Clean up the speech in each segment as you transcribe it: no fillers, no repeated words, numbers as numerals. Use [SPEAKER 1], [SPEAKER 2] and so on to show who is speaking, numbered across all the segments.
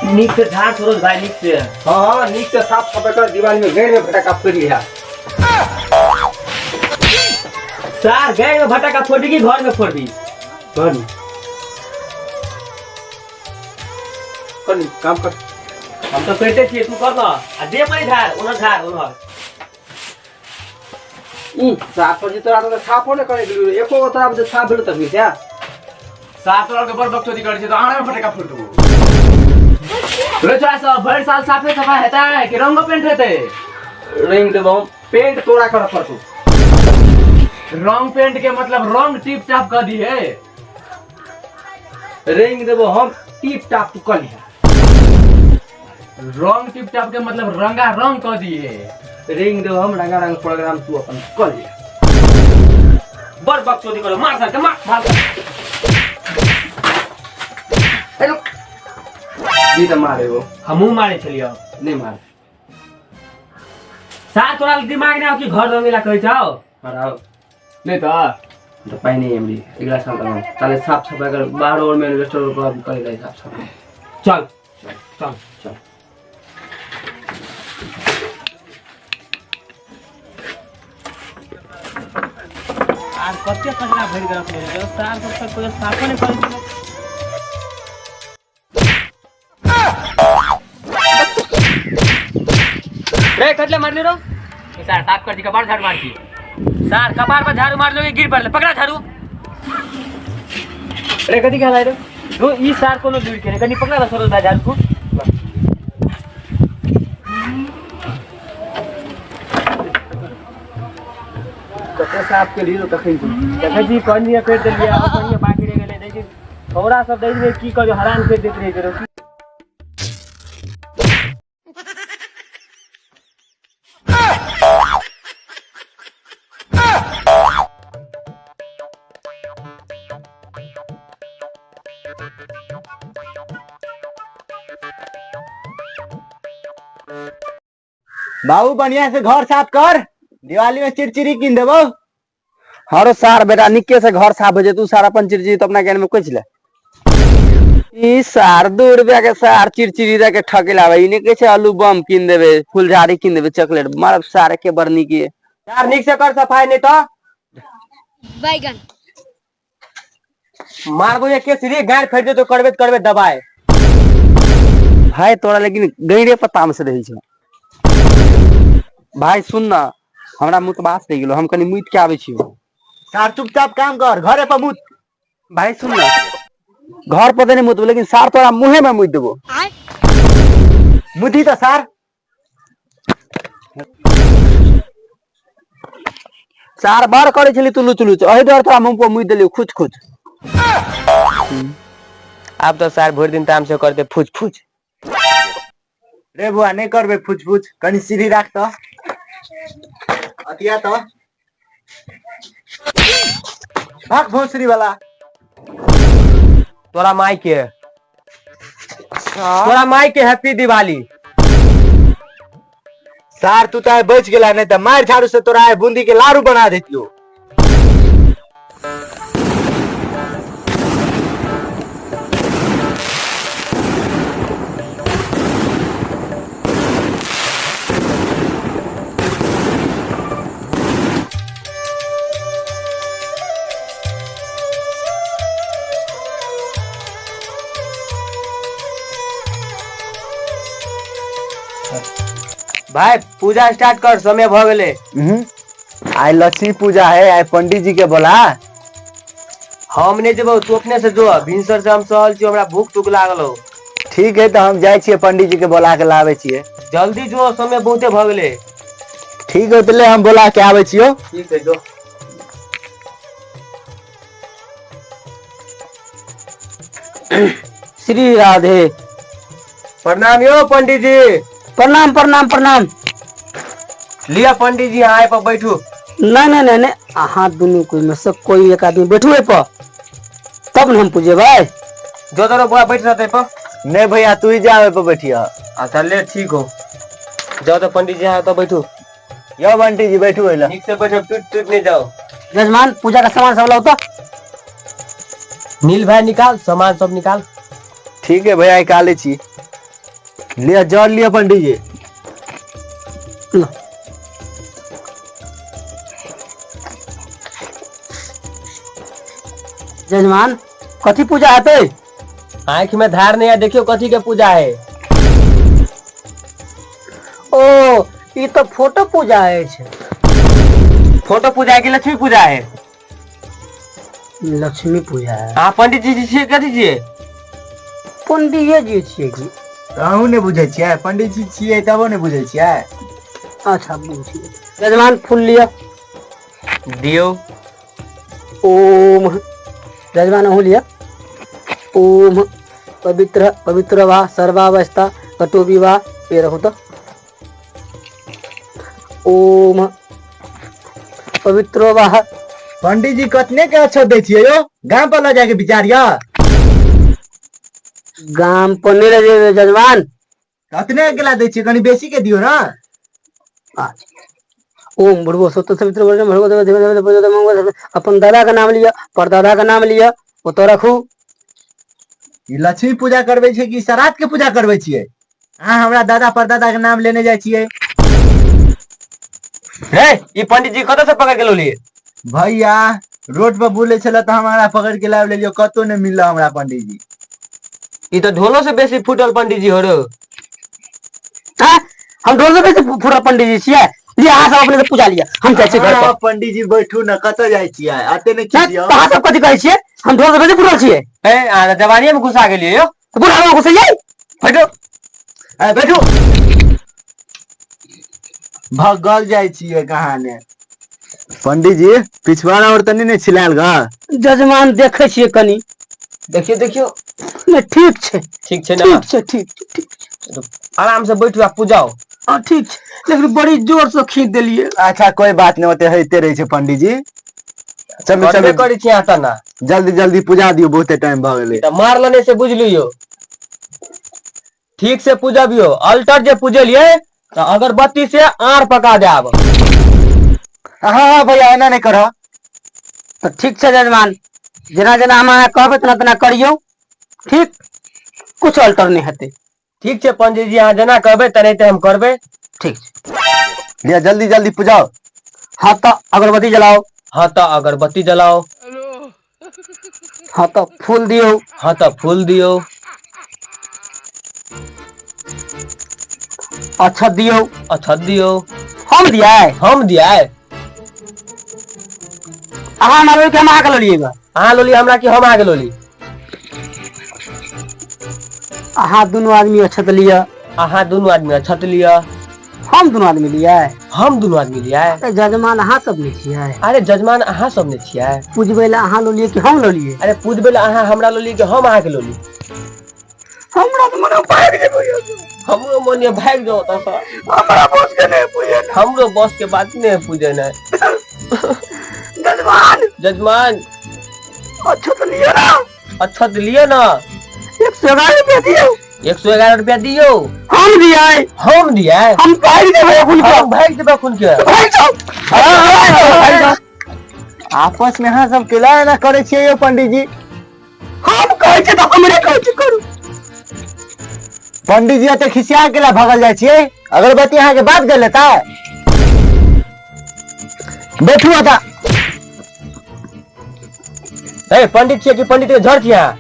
[SPEAKER 1] नीक से झाड़ सरोज भाई नीक से।
[SPEAKER 2] हाँ हाँ, नीक से साफ सफाई कर, दिवाली में गैर में फटाका फोड़ लिया।
[SPEAKER 1] सार गैर में फटाका फोड़ी कि घर में फोड़बी?
[SPEAKER 2] घर में। कर नी, काम कर।
[SPEAKER 1] हम तो करिते छियै, तू कर न। आ दे पानी झाड़, ओनहर झाड़, ओनहर।
[SPEAKER 2] ई साफ पर तोरा तो साफो ने करे गेलु, एको गो तोरा साफ भेल तखनी से।
[SPEAKER 3] साफ तोरा के बड़ बकचोदी करै छै तऽ आने में फटका फोड़ देबो। रे चोरा सब भरि साल साफे सफाई हेतै कि रंगो पेंट हेतै?
[SPEAKER 2] रंग देबो हम, पेंट तोरा करऽ पड़तौ।
[SPEAKER 3] रंग पेंट के मतलब रंग टिप टाप कऽ दिहे।
[SPEAKER 2] रंग देबो हम, टिप टाप तू कऽ लिहे।
[SPEAKER 3] रंग टिप टाप के मतलब रंगा रंग कऽ दिहे।
[SPEAKER 2] रंग देबो हम, रंगा रंग प्रोग्राम तू अपन कऽ लिहे।
[SPEAKER 1] बड़ बकचोदी करो, मार सर के मार, मार।
[SPEAKER 2] हेलो। जी तऽ मारे हो।
[SPEAKER 1] हमहूँ मारे छलियै।
[SPEAKER 2] नहीं मार।
[SPEAKER 1] सार तोरा दिमाग नहि आउ कि घर रंगेला कहै छौ?
[SPEAKER 2] हराओ।
[SPEAKER 3] नहीं तऽ
[SPEAKER 2] तो पाई नहीं एमरी अगला साल तक ताले साफ सफाई कर बाहर और में रेस्टोरेंट पर कर ले साफ सफाई।
[SPEAKER 1] चल चल
[SPEAKER 2] चल।
[SPEAKER 1] आर कते कचरा भरि गेल रखने सार सब तक कोई साफो नहि करै छै। रे कटले मारली रो सार साफ कर दी, कपार झाड़ू मार दी। सार कपार पर झाड़ू मार लोगे गिर पड़ले, पकड़ा झाड़ू।
[SPEAKER 2] रे कथी कहला रे?
[SPEAKER 1] रो ई सार कोनो दूर के कनी पकड़ा ला सरोज भाई झाड़ू को।
[SPEAKER 2] कते साफ के लिए तखन
[SPEAKER 1] देखै छी कनिए करि देलियै, आब कनिए बाकी रहि गेलै। देखै छी छौड़ा सब दै छै की करियो, हरान करि दैत रहै छै।
[SPEAKER 4] बाबू बढ़िया से घर साफ कर, दिवाली में चिड़चिड़ी कीन देबो।
[SPEAKER 2] हरो सार बेटा निके से घर साफ हो जे, तू सार अपन चिड़चिड़ी तो अपना ज्ञान में कुछ ले। ई सार 2 रुपया के सार चिड़चिड़ी दे के ठके लावे, इने के छै आलू बम कीन देबे, फुलझाड़ी कीन देबे, चॉकलेट मारब सार के बड़ नीक ये।
[SPEAKER 1] सार नीक से कर सफाई नहीं तो
[SPEAKER 5] बैगन
[SPEAKER 1] मारबो ये के सीधे गाड़ फेंक दे तो करबे करबे दबाए।
[SPEAKER 2] भाई तोरा लेकिन गैरे पता में से रही छौ। भाई सुन ना, हमरा मुतबास रहि गेलो, हम कनी मुइत के आबै छियौ।
[SPEAKER 4] सार चुपचाप काम कर, घरे पर मुत।
[SPEAKER 2] भाई सुन ना, घर पर तऽ नहि मुतबो, लेकिन सार तोरा मुँहे में मुइत देबो।
[SPEAKER 4] मुती तऽ सार।
[SPEAKER 2] सार बार करै छली तू लुच लुच, एहि दुआरे तोरा मुँह पर मुइत देलियौ खुच खुच।
[SPEAKER 1] आब तऽ सार भरि दिन ताम से करते फुच फुच।
[SPEAKER 4] रे बुआ नहीं करबे फुच फुच, कनी सीढ़ी राख तऽ अतिया तऽ भाग भोसरी वाला।
[SPEAKER 1] तोरा माई के, तोरा माई के हैप्पी दिवाली।
[SPEAKER 4] सार तू तो आइ बच गेला, नहीं तऽ मार झाड़ू से तोरा आइ बूंदी के लाड़ू बना देतियो।
[SPEAKER 1] भाई पूजा स्टार्ट कर, समय भ गेलै।
[SPEAKER 4] आइ लक्ष्मी पूजा है, आइ पंडित जी के बोला।
[SPEAKER 1] हम नहीं जेबौ, तू अपने से जो, भिनसर से हम सहल छियौ, हमरा भूख तुख लागल हौ।
[SPEAKER 4] ठीक है, तो हम जाइ छियै पंडित जी के बोला के लाबै छियै।
[SPEAKER 1] जल्दी जो, समय बहुते भ गेलै।
[SPEAKER 4] ठीक है, तो ले हम बोला के आबै छियौ।
[SPEAKER 1] ठीक है, जो।
[SPEAKER 2] श्री राधे।
[SPEAKER 1] प्रणाम यो पंडित जी।
[SPEAKER 2] प्रणाम प्रणाम प्रणाम।
[SPEAKER 1] लिया पंडित जी, आए पर बैठू।
[SPEAKER 2] नहीं नहीं नहीं नहीं, अहाँ दुनू कोई में से कोई एक आदमी बैठू एहि पर, तब न हम पूजेबै।
[SPEAKER 1] जो तोरो बुआ बैठ रहते पर।
[SPEAKER 4] नहीं भैया, तू ही जा पर बैठिया।
[SPEAKER 1] अच्छा ले ठीक हो, जाओ तो पंडित जी आए तो बैठू।
[SPEAKER 4] यो बंटी जी बैठू एला।
[SPEAKER 1] ठीक से बैठो, टूट टूट नहीं जाओ।
[SPEAKER 2] यजमान पूजा का सामान सब लाओ तो।
[SPEAKER 1] नील भाई निकाल सामान सब निकाल।
[SPEAKER 4] ठीक है भैया, निकाले छी। लिअ जल लिअ पंडीजी।
[SPEAKER 6] लो। जजमान कथी पूजा हेतै?
[SPEAKER 1] आँखि में धार नहीं है, देखियो कथी के पूजा है।
[SPEAKER 6] ओ ई तो फोटो पूजा अछि।
[SPEAKER 2] फोटो पूजा है कि लक्ष्मी पूजा है?
[SPEAKER 6] लक्ष्मी पूजा है।
[SPEAKER 2] अहाँ पंडित जी छियै कथी छियै?
[SPEAKER 6] पंडिये जी छियै की?
[SPEAKER 4] अहूँ नहि बुझै छियै पंडित जी छियै तबो नहि बुझै छियै।
[SPEAKER 6] अच्छा बुझियै। यजमान फूल लिअ।
[SPEAKER 2] दियौ।
[SPEAKER 6] ओम यजमान अहूँ लिअ। ओम पवित्र पवित्र वा सर्वावस्था कटो विवाह ये रहू तो। ओम पवित्रो वा।
[SPEAKER 4] पंडित जी कतने के अक्षर दै छियै यौ? गाम पर लऽ जाके विचार यऽ।
[SPEAKER 6] गाम पर नहि लऽ जेबै जजमान।
[SPEAKER 4] कतने के ला दै छियै? कनि बेसी के दियौ ने।
[SPEAKER 6] अच्छा। ओम भूर्भुवः स्वः तत्सवितुर्वरेण्यं भर्गो देवस्य धीमहि धियो यो न अपन दादा के नाम लिअ, परदादा के नाम लिअ, ओतऽ रखू।
[SPEAKER 4] ई लक्ष्मी पूजा करबै छै कि श्राद्ध के पूजा करबै छियै? अहाँ हमरा दादा परदादा के नाम लेने जाइ छियै।
[SPEAKER 2] हे ई पंडित जी कतऽ से पकड़ के लौलियै?
[SPEAKER 4] भैया रोड पर बुलै छलै तऽ हम हमरा पकड़ के लाबि लेलियै, कतौ नहि मिलल हमरा पंडित जी।
[SPEAKER 2] ई तऽ ढोलो से बेसी फूटल पंडित जी हो रो।
[SPEAKER 6] हाँ, हम ढोल से बेसी फूटल पंडित जी छियै। लिअ अहाँ सब अपने से पूजा लिअ, हम जाइ छियै घर पर।
[SPEAKER 4] अहाँ पंडित जी बैठू ने, कतऽ जाइ छियै? एते नहि
[SPEAKER 6] नहि,
[SPEAKER 4] खिसियौ।
[SPEAKER 6] तऽ अहाँ सब कथी कहै छियै? हम ढोल से बेसी फूटल छियै।
[SPEAKER 2] ए अहाँ तऽ जवानीये में घुसा गेलियै यौ।
[SPEAKER 6] तऽ बुढ़ाबा घुसैयै।
[SPEAKER 2] बैठू।
[SPEAKER 4] ए बैठू। भगल जाइ छियै कहाँ ने। पंडित जी पिछवाड़ा और तऽ नहि ने छिलायल ग?
[SPEAKER 6] जजमान देखै छियै कनि।
[SPEAKER 1] देखियौ देखियौ।
[SPEAKER 6] नहि ठीक छै।
[SPEAKER 1] ठीक छै ने?
[SPEAKER 6] ठीक छै, ठीक छै, ठीक छै।
[SPEAKER 1] आराम से बैठू आ पूजाओ।
[SPEAKER 6] हँ ठीक छै, लेकिन बड़ी जोर से खींच देलियै।
[SPEAKER 4] अच्छा कोई बात नहि, ओते होइते रहै छै पंडित जी। चलू
[SPEAKER 1] करबे
[SPEAKER 4] चलू
[SPEAKER 1] करै छी अहाँ तना।
[SPEAKER 4] जल्दी जल्दी पूजा दियौ, बहुते टाइम भऽ गेलै।
[SPEAKER 1] तऽ मार लेने से बुझि लियौ। ठीक से पूजबियौ, अल्टर जे पूजलियै तऽ अगरबत्ती से आर पका देब।
[SPEAKER 4] हाँ हाँ भैया एना नहि करह।
[SPEAKER 6] तऽ ठीक छै जजमान, जेना जेना हम अहाँ कहबै तेना तेना करियौ, ठीक? कुछ अल्टर नहि हेतै।
[SPEAKER 1] ठीक छै पंडित जी, अहाँ जेना कहबै तेनाहिते हम करबै।
[SPEAKER 6] ठीक छै।
[SPEAKER 4] लिअ जल्दी जल्दी पूजाओ।
[SPEAKER 6] हाँ तऽ अगरबत्ती जलाओ।
[SPEAKER 1] हाँ तऽ अगरबत्ती जलाओ।
[SPEAKER 6] हाँ तऽ फूल दियौ।
[SPEAKER 1] हाँ तऽ फूल दियौ।
[SPEAKER 6] अच्छा दियौ।
[SPEAKER 1] अच्छा दियौ।
[SPEAKER 6] हम दियै?
[SPEAKER 1] हम दियै।
[SPEAKER 6] अहाँ हमरा कि हम अहाँके लऽ लियै?
[SPEAKER 1] अहाँ लोली हमरा कि हम अहाँके लोली?
[SPEAKER 6] अहाँ दुनू आदमी अक्षत लिअ।
[SPEAKER 1] अहाँ दुनू आदमी अक्षत लिअ।
[SPEAKER 6] हम दुनू आदमी लियै?
[SPEAKER 1] हम दुनू आदमी लियै।
[SPEAKER 6] अरे जजमान अहाँ सब नहि छियै?
[SPEAKER 1] अरे जजमान अहाँ सब नहि छियै?
[SPEAKER 6] पूजबै लए अहाँ लोलियै कि हम लोलियै?
[SPEAKER 1] अरे पूजबै लए अहाँ हमरा लोलियै कि हम अहाँके लोली?
[SPEAKER 6] हमरा तऽ मने भागि जेबै।
[SPEAKER 1] हमरो मन ये भागि जाओ ओतऽसँ।
[SPEAKER 6] हमरा बस के नहि पूजे।
[SPEAKER 1] हमरो बस के बात नहि है पूजेनाइ।
[SPEAKER 6] जजमान।
[SPEAKER 1] जजमान।
[SPEAKER 6] अक्षत लिअ ना।
[SPEAKER 1] अक्षत लिअ ना।
[SPEAKER 6] 111 रुपया दियौ।
[SPEAKER 1] 111 रुपया दियौ।
[SPEAKER 6] हम दियै।
[SPEAKER 1] हम दियै।
[SPEAKER 6] हम भागि जेबै एखुन के।
[SPEAKER 1] हम भागि जेबै एखुन के।
[SPEAKER 6] भागि जाउ। भागि जाउ।
[SPEAKER 4] आपस में अहाँ सब केला एना करै छियै यौ पंडित जी?
[SPEAKER 6] हम कहै छियै तऽ हमरे कहै छियै करू।
[SPEAKER 4] पंडित जी एते खिसिया केला भगल जाइ छियै? अगरबत्ती अहाँके बात गेल लेता? बैठू अता।
[SPEAKER 1] ए पंडित छियै कि पंडित के झड़ छियै अहाँ?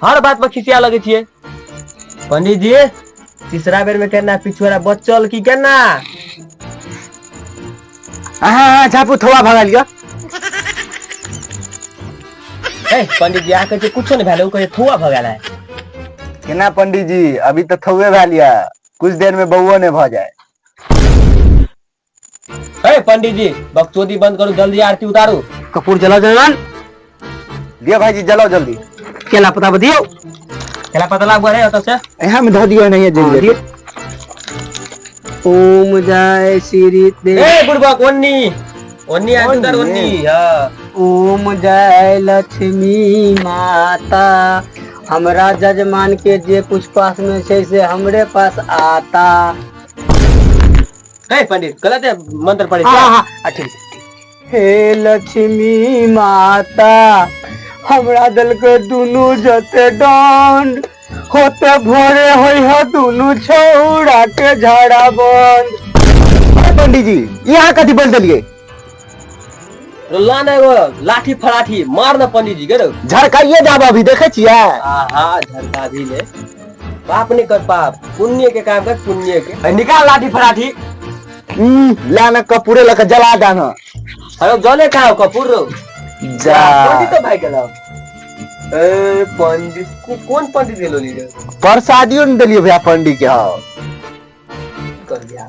[SPEAKER 1] हर बात पर खिसिया लगै छियै। पंडित जी तीसरा बेर में केना पिछुआरा बचल की केना?
[SPEAKER 4] अहाँ अहाँ झापू थोड़ा भगल यऽ।
[SPEAKER 1] ए पंडित जी अहाँ कहै छियै कुछो नहि भेल, ओ कहै थुआ भऽ गेल है।
[SPEAKER 4] केना पंडित जी? अभी तऽ थौए भेल यऽ, कुछ देर में बौओ नहि भऽ जाए।
[SPEAKER 1] ए पंडित जी बकचोदी बंद करू, जल्दी आरती उतारू।
[SPEAKER 6] कपूर जलाओ जजमान।
[SPEAKER 4] दिया भाईजी जलाओ जल्दी।
[SPEAKER 6] केला पत्ता पर दियौ।
[SPEAKER 1] केला पत्ता लागू है ओतऽ से।
[SPEAKER 4] यहाँ में धऽ दियौ नहीं जल्दी।
[SPEAKER 6] दियौ। ओम जय श्री देव।
[SPEAKER 1] ए बुढ़बक ओन्नी ओन्नी आरती उतारू ओन्नी। हाँ।
[SPEAKER 6] ओम जय लक्ष्मी माता। हमरा जजमान के जे कुछ पास में छै से हमरे पास आता।
[SPEAKER 1] ए पंडित गलत है मंत्र पढ़े।
[SPEAKER 6] हाँ हाँ हाँ ठीक छै, ठीक। हे लक्ष्मी माता हमरा दिल के दुनू जते दंड होते भोरे होई हो दुनू छौड़ा के झड़ा बंद।
[SPEAKER 4] अरे पंडित जी, यहाँ कथी बोल देलिए?
[SPEAKER 1] ला ना एगो लाठी फराठी मार ना पंडित जी के रो।
[SPEAKER 4] झड़काइए जाब अभी, देखे छियै?
[SPEAKER 1] आहा, झड़का भी ले, पाप नहीं कर पाप, पुण्य के काम कर, पुण्य के। अरे निकाल लाठी फराठी।
[SPEAKER 4] ला ना कपूरे लके जला दाना।
[SPEAKER 1] अरे जले कहाँ हो कपूर रो?
[SPEAKER 4] जा।
[SPEAKER 1] पंडित तो भाई गेलो। ए पंडित कौन पंडित गेलो ली रे?
[SPEAKER 4] प्रसादियो ने देलिए भैया पंडित के। हाँ
[SPEAKER 1] कर दिया।